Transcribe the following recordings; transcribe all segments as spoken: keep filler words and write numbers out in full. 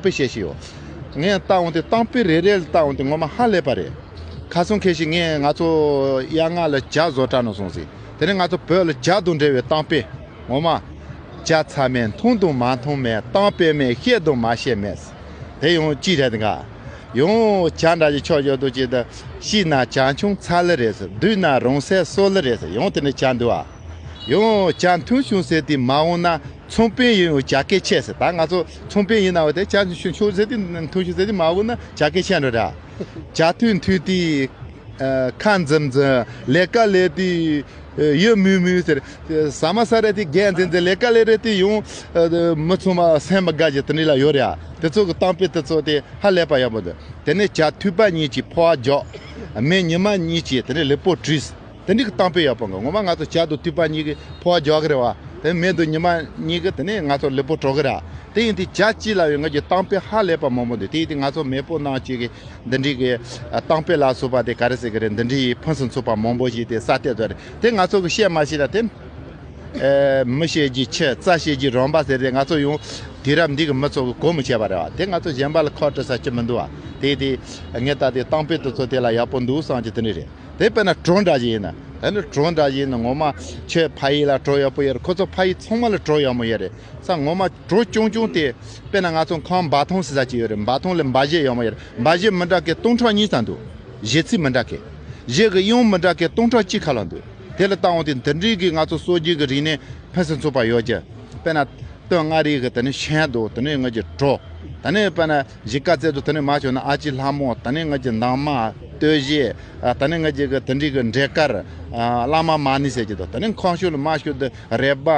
དཔེ་བཤད་ཤེས་ཡོད། ངས་བལྟ་འོང་དེ་གཏམ་དཔེ་རེ་རེ་ལ་བལྟ་འོང་དེ་ངོ་མ་ཧ་ལས་པ་རེད། ཁ་སང་ཁ་ཤས་ངས་ང་ཚོ་གཡག་རྔ་ལ་ཇ་བཟོ་གྲྭ་ནང་སོང་ཟིན། དེ་ནས་ང་ཚོ་བོད་ལ་ཇ་དང་འབྲེལ་བའི་གཏམ་དཔེ། ངོ་མ། ཇ་ཚ་མེད་འཐུང་དང་མ་འཐུང་མེད། གཏམ་དཔེ་མེད་བཤད་དང་མ་བཤད་མེད། དེ་ཡང་ཅི་རེད་ག་ཡང་ཇ་འདྲ་ཞིག་ཆོག་ཡོད་དོ་ཅེས་ད། ཤི་ན་ཇ་ཆུང་ཚ་ལེ་རེད་ཟེར། སྡུག་ན་རང་སྲེག་སོ་ལེ་རེད་ཟེར། ཡང་དེ་ནས་ཇ་འདུག་ཨ། ཡང་ཇ་འཐུང་བྱུང་ཟེར་དེ་མ་འོང་ན། ཚོང་དཔོན་ཡིན་ཡང་ཇ་སྐད་ཆད་ཟེར། ད་ང་ཚོ་ཚོང་དཔོན་ཡིན་ན་འོ་དེ་ཇ་ཤུ་ཤུ་ཟེར་དེ་འཐུང་ཤུ་ཟེར་དེ་མ་འོང་ན་ཇ་སྐད་ཆད་འགྲོ་ར། ཇ་འཐུང་འཐུང་དེ། ཨ། ཁ་འཛིམ་འཛིམ། ལས་ཀ་ལས་དེ། ཨ། ཡིད་མུལ་མུལ་ཟེར། ཟ་མ་ཟ་རེད་དེ་རྒྱལ་འཛིན་འཛིན། ལས་ཀ་ལས་རེད་དེ་ཡང་། ཨ། མི་ཚང་མ་སེམས་མ་དགའ་ཞིག་དེ་འདྲ་ལ་ཡོད་རེད་ཨ། དེ་ཚོ་གི་གཏམ་དཔེ་དེ་ཚོ་དེ་ཧ་ལས་པ་ཡག་པོ་འདུག་དེ་ནས་ཇ་ཐུག་པ་གཉིས་ཀྱིས་ཕོ་བ་རྒྱག་མེ་ཉི་མ་གཉིས་ཀྱིས་དེ་ནས་ལུས་པོ་བྲིས། དེ་འདྲའི་གི་གཏམ་དཔེ་ཡག་པོ་འགའ། ངོ་མ་ང་ཚོ་ཇ་དང་ཐུག་པ་གཉིས་ཀྱིས་ཕོ་བ་རྒྱག་གི་རེད་བ། དེ་མེ་དང་ཉི་མ་གཉིས་ཀྱིས་དེ་ནས་ང་ཚོ་ལུས་པོ་གྲོག་གི་རེད། དེ་ཡིན་དུས་ཇ་གཅིག་ལ་ཡོད་ང་ཚོ་གཏམ་དཔེ་ཧ་ལས་པ་མང་པོ་འདུག་དེ་ཡིན་དུས་ང་ཚོ་མེས་པོ་ནང་གཅིག་གི་འདི་འདྲའི་གི་གཏམ་དཔེ་ལ་སོགས་པ་དེ་ག་རེ་ཟེར་གི་རེད། འདི་འདྲའི་ཕུན་སུམ་ཚོགས་པ་མང་པོ་ཞིག་དེ་ས་སྟེང་དུ་རེད། དེ་ང་ཚོ་གི་བཤད་མ་ཤེས་ན་དེ། ཨེ། མི་བཤད་རྒྱུའི་ཆུ། རྩྭ་བཤད་རྒྱུའི་རོང་པ་ཟེར་དེ་ང་ཚོ་ཡང་དུས་རབས་འདི་གི་མི་ཚོ་གི་གོ་མི་ཆོད་པ་རེད་བ། དེ་ང་ཚོ་གཞན་པ་ལ་ཁ་བྲི་ས་ཅི་མི་འདུག་བ། དེ་དེ་ངས་ད་དེ་གཏམ་དཔེ་དེ་ཚོ་དེ་ལ་ཡག་པོ་འདུག་བསམ་གྱི་དེ་འདྲ་རེད། དེ་དཔེར་ན་གྲོ་འདྲ་ཞིག་ཡིན་ན། དེ་ནི་གྲོ་འདྲ་ཞིག་ཡིན་ན་ངོ་མ་ཁྱོད་ཕ་ཡུལ་ལ་གྲོ་ཡག་པོ་ཡོད་རེད། ཁོ་ཚོ་ཕ་ཡུལ་ཚང་མ་ལ་གྲོ་ཡག་མོ་ཡོད་རེད། ས་ངོ་མ་གྲོ་ཆུང་ཆུང་དེ་དཔེར་ན་ང་ཚོ་ཁམས་འབའ་ཐང་ཟེར་ས་ཅིག་ཡོད་རེད། འབའ་ཐང་ལ་འབའ་བཞེས་ཡག་མོ་ཡོད་རེད། འབའ་བཞེས་མི་འདྲ་གི་སྟོང་ཕྲག་གཉིས་ཙམ་འདུག་བཞེས་ཚིག་མི་འདྲ་གི། བཞེས་གི་དབྱངས་མི་འདྲ་གི་སྟོང་ཕྲག་གཅིག་ཁ་ལ་འདུག་དེ་ལ་བལྟ་འོང་དུས་འདི་འདྲའི་གི་ང་ཚོ་སྲོལ་རྒྱུན་གི་རིག་གནས་ཕུན་སུམ་ཚོགས་པ་ཡོད་ཀྱི། དཔེར་ན། སྟོད་མངའ་རིས་གི་དེ་ནི་ཤིང་སྡོང་། དེ་ནི་ངེད་ཀྱི་གྲོ། དེ་ནི་དཔེར་ན་གཞིས་ཀ་རྩེ་དུ་དེ་ནི་མ་བྱུང་ན་ཨ་ཅེ་ལྷ་མོ། དེ་ནི་ངེད་ཀྱི་འདབ་མ། སྟོད་གཞས། ཨ། དེ་ནི་ངེད་ཀྱི་གི་དེ་འདྲའི་གི་འབྲས་དཀར། ཨ། གླང་མ་མ་ཎི་ཟེར་གྱི་འདུག་དེ་ནི་ཁམས་ཕྱོགས་ལ་མ་ཤོད་དུ་རས་པ།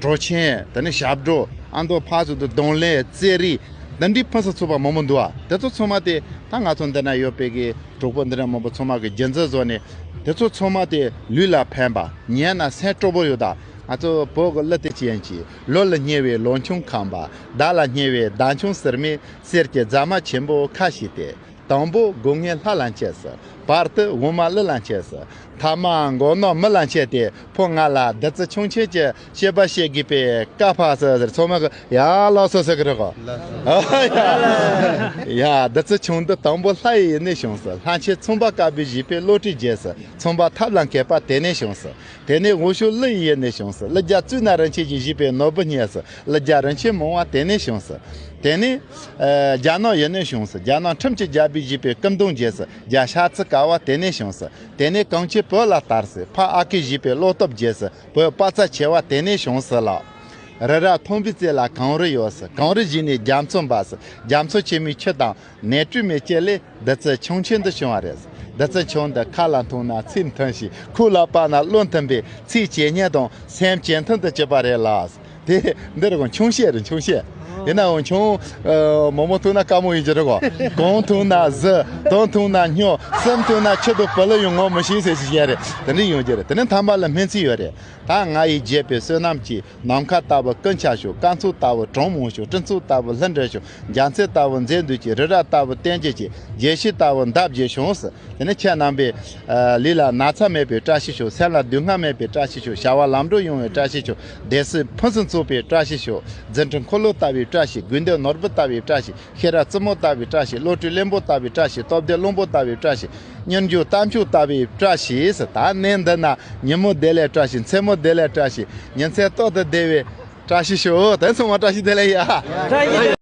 གྲོ་ཆེན། དེ་ནི་ཞབས་བྲོ། ཨ་མདོ་ཕར་ཚུར་དུ་གདོང་ལེན། རྩེད་རིགས། དེ་འདྲའི་ཕུན་སུམ་ཚོགས་པ་མང་པོ་འདུག་ཨ། དེ་ཚོ་ཚང་མ་དེ་ད་ང་ཚོ་འདི་ན་ཡོད་པའི་གི་གྲོགས་པོ་འདི་འདྲ་མང་པོ་ཚང་མ་གི་རྒྱུན་འཛིན་བཟོ་ནས། དེ་ཚོ་ཚང་མ་དེ་ལུས་ལ་ཕན་པ། ཉན་ན་སེམས་སྤྲོ་པོ་ཡོད་ད། ང་ཚོ་བོད་ཀྱི་གླུ་དེ་ཅི་ཡིན་གྱི། ལོ་ལ་སྙེ་བའི་ལོ་ཆུང་ཁམས་པ། ཟླ་ལ་སྙེ་བའི་ཟླ་ཆུང་ཟེར་མི། གསེར་གྱི་རྫ་མ་ཆེན་པོ་ཁ་ཞིག་སྟེ། དང་པོ་སྒོ་ངའི་ལྷ་ལ་མཆིས་སོ། བར་དུ་འོ་མ་ཀླུ་ལ་མཆིས་སོ། ཐ་མ་མགོ་ནག་མི་ལ་མཆིས་ཏེ། ཕོ་ང་ལ་བདུད་རྩི་ཆུང་ཆེན་གྱི་བཤད་པ་བཤད་དགོས་པས་བཀའ་ཕབ་སོ་ཟེར། ཚང་མ་གི་ཡ་ལགས་སོ་ཟེར་གི་རེད་གོ། ཡ། བདུད་རྩི་ཆུང་འདི་དང་པོ་ལྷ་ཡི་ཡུལ་ནས་བྱུང་སོ། ལྷ་ཆེན་ཚངས་པ་དཀར་པོའི་བཞེད་པའི་བློ་གྲོས་རྒྱས་སོ། ཚངས་པ་ཐབས་ལ་མཁས་པ་དེ་ནས་བྱུང་སོ། དེ་ནས་འོག་ཕྱོགས་ཀླུ་ཡི་ཡུལ་ནས་བྱུང་སོ། ཀླུ་རྒྱལ་གཙུག་ན་རིན་ཆེན་གྱིས་བཞེད་པའི་ནོར་བུ་བརྙེས་སོ། ཀླུ་རྒྱལ་རིན་ཆེན་མང་བ་དེ་ནས་བྱུང་སོ། དེ་ནས། ཨ། རྒྱ་ནག་ཡུལ་ནས་བྱུང་སོ། རྒྱ་ནག་ཁྲིམས་ཀྱི་རྒྱལ་པོས་བཞེད་པའི་སྐུ་གདུང་རྒྱས་སོ། རྒྱལ་ཤ་ཚ་དཀར་བ་དེ་ནས་བྱུང་སོ། དེ་ནས་གངས་ཅན་བོད་ལ་དར་སོ། ཕ་ཨ་ཁུས་བཞེད་པའི་བློ་སྟོབས་རྒྱས་སོ། བོད་དཔའ་རྩལ་ཆེ་བ་དེ་ནས་བྱུང་སོ་ལགས། རི་རབ་མཐོན་པོའི་རྩེ་ལ་གངས་རི་ཡོད་སོ། གངས་རི་བཞི་ནས་རྒྱ་མཚོ་འབབ་སོ། རྒྱ་མཚོ་ཆེན་མོའི་ཆུ་དང་ནས་བྲོས་མའི་སྐྱེ་ལས་བདུད་རྩི་ཆུང་ཆེན་དུ་བྱུང་བ་རེད། བདུད་རྩི་ཆུང་འདི་ཁ་ལ་འཐུང་ན་ཚིག་མཐུན་ཞིང་། ཁོག་ལ་སྤར་ན་བློ་མཐུན་པས་ཚིག་ཇེ་སྙན་དང་སེམས་ཇེ་མཐུན་དུ་གྱུར་པ་རེད་ལགས། དེ་འདི་རེད་གོ། ཆུང་བཤད་རེད། ཆུང་བཤད། ཡིན་ནའང་ཆུང་། ཨ། མོག་མོག་འཐུང་ན་དཀའ་མོ་ཡིན་གྱི་རེད་གོ། གང་འཐུང་ན་བཟི། དོན་འཐུང་ན་སྨྱོ། གསུམ་འཐུང་ན་ཆུ་དང་བུ་ལ་ཡང་ངོ་མི་ཤེས་ཟེར་ཞིག་བཤད་རེད། དེ་འདྲ་ཡོང་རྒྱུ་རེད། དེ་ནས་ཐ་མ་ལ་སྨོན་ཚིག་ཡོད་རེད། ད་ང་ཡི་བརྗེད་པའི་བསོད་ནམས་ཀྱིས། ནམ་མཁའ་ལྟ་བུ་ཀུན་ཁྱབ་ཤོག། སྐར་ཚོགས་ལྟ་བུ་གྲངས་མང་ཤོག། སྤྲིན་ཚོགས་ལྟ་བུ་ལྷུན་གྲུབ་ཤོག། རྒྱ་མཚོ་ལྟ་བུ་མཛེས་སྡུག་གྱིས། རི་རབ་ལྟ་བུ་བརྟན་གྱུར་ཅིག། རྒྱལ་སྲིད་ལྟ་བུ་འདབ་རྒྱས་ཤོག་ཟེར། དེ་ནས་ཁྱེད་རྣམ་པའི། ཨ། ལུས་ལ་ན་ཚ་མེད་པའི་བཀྲ་ཤིས་ཤོག། སེམས་ལ་སྡུག་བསྔལ་མེད་པའི་བཀྲ་ཤིས་ཤོག། བྱ་བ་ལམ་འགྲོ་ཡོང་བའི་བཀྲ་ཤིས་ཤོག། བདེ་སྐྱིད་ཕུན་སུམ་ཚོགས་པའི་བཀྲ་ཤིས་ཤོག། རྫུ་འཕྲུལ་འཁོར་ལོ་ལྟ་བུའི་བཀྲ་ཤིས། དགོས་འདོད་ནོར་བུ་ལྟ་བུའི་བཀྲ་ཤིས། ཤེས་རབ་རྩུབ་མོ་ལྟ་བུའི་བཀྲ་ཤིས། བློ་གྲོས་རློན་པ་ལྟ་བུའི་བཀྲ་ཤིས། སྟོབས་ལྡན་གླང་པོ་ལྟ་བུའི་བཀྲ་ཤིས། སྙན་བརྒྱུད་གཏམ་ཕྱོགས་ལྟ་བུའི་བཀྲ་ཤིས་ཟེར། ད་གནས་འདི་ན་ཉིན་མོ་བདེ་ལེགས་བཀྲ་ཤིས། མཚན་མོ་བདེ་ལེགས་བཀྲ་ཤིས། ཉིན་མཚན་ཏོག་ཏུ་བདེ་བའི་བཀྲ་ཤིས་ཤོག། དེ་ཚང་མ་བཀྲ་ཤིས་བདེ་ལེགས་ཡ། བཀྲ་ཤིས་བདེ་ལེགས།